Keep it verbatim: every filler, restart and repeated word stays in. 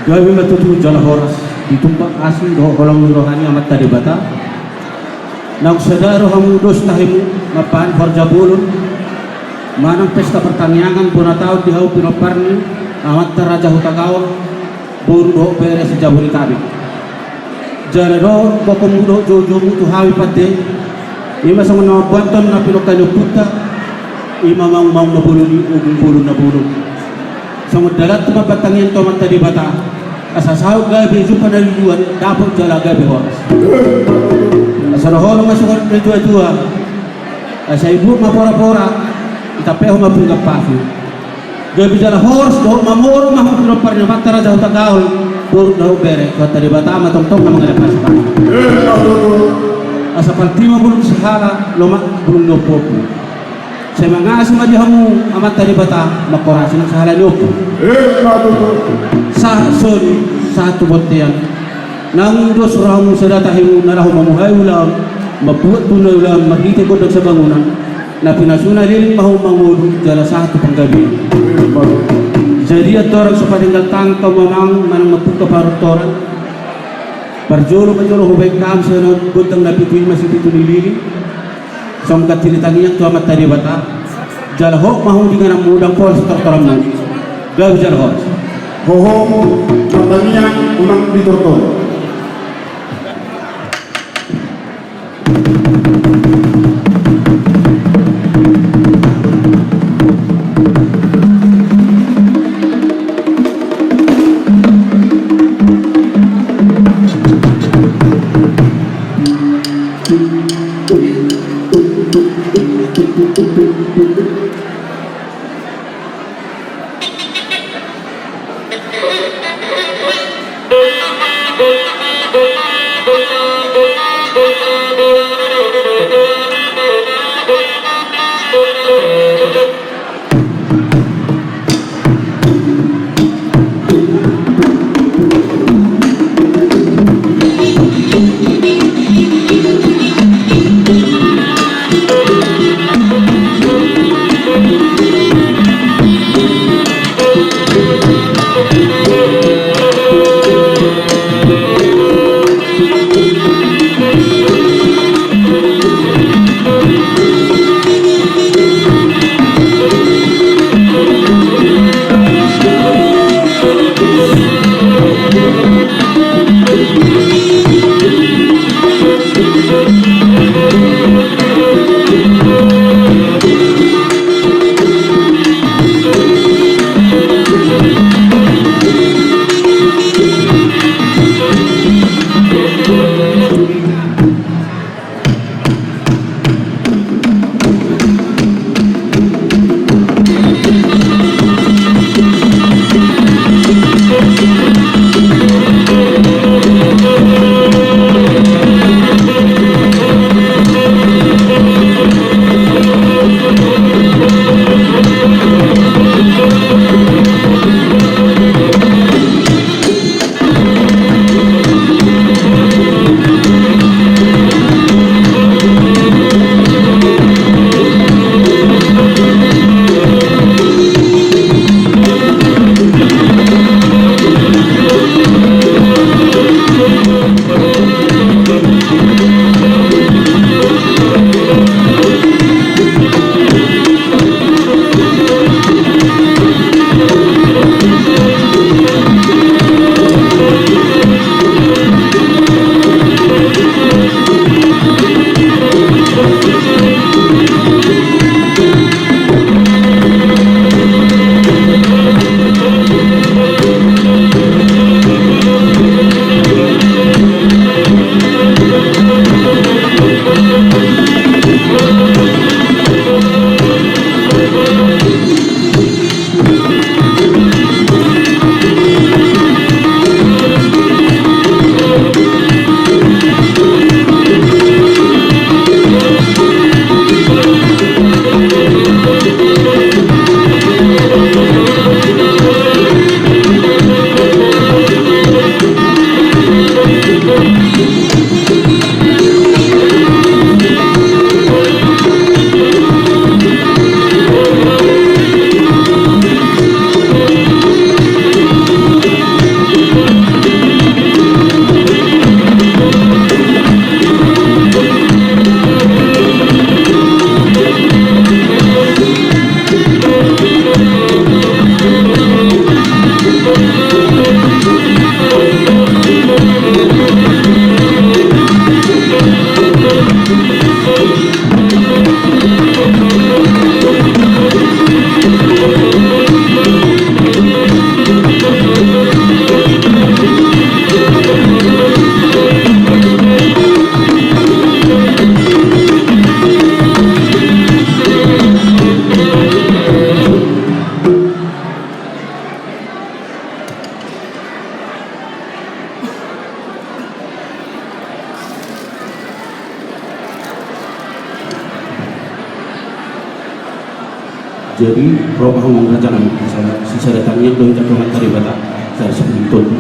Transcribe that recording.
Gabe ma tutu jala horas, ditumpak asi dohot holong ni roha ni Amanta Debata. Naung sada do hamu dos tahimu mambahen horja bolon manang pesta partangiangan bona taon di hau pinompar ni Amanta Raja Hutagaol, boru dohot bere se-Jabodetabek. Jala do gokhonmu dohot joujoumu tu hami pande, i ma songon na mamboanhon na pinungka ni ompunta, i ma maungmaung na bolon i, ogung bolon na bolon. Songon dalan tu mambahen tangiang tu Amanta Debata, asa saut gabe jumpa na luluan, dapot jala gabe horas. Asa dohonon ma songon natuatua, asa ibuat ma porapora, itampehon ma pinggan pasu. Gabe jala horas dohot mamora ma hamu pinompar ni Amanta Raja Hutagaol, boru dohot bere, Tuhanta Debata ma tongtong na mangalehon pasu-pasu. Asa palti ma bulung sahala, lomak bulung ni ompuompu. Sai mangasi ma di hamu Amanta Debata, manghorasi nang sahala ni ompu. Sahat solu, sahat tu bontean. Naung dos rohamu sada tahimu na laho mamuhai ulaon, mambuat tu na ulaon marhite gondang sabangunan, na pinasuna leleng ma hamu mangolu jala sahat tu panggabean. Jadi andorang so padenggal tangan hamu amang manang mambuka parortoran, parjolo ma jolo hubaen hami sian on gondang na pitu i ma sipitu ni lili. Songon ganti ni tangiang tu Amanta Debata. Jala hot ma hamu di ingananmu, ndang pola sitortoranmu. Gabe jala horas. Hohom martangiang unang ditortor. Jadi, roha hangoluan raja nami, sisada tangiang do hita tu Amanta Debata, sisada sipinton.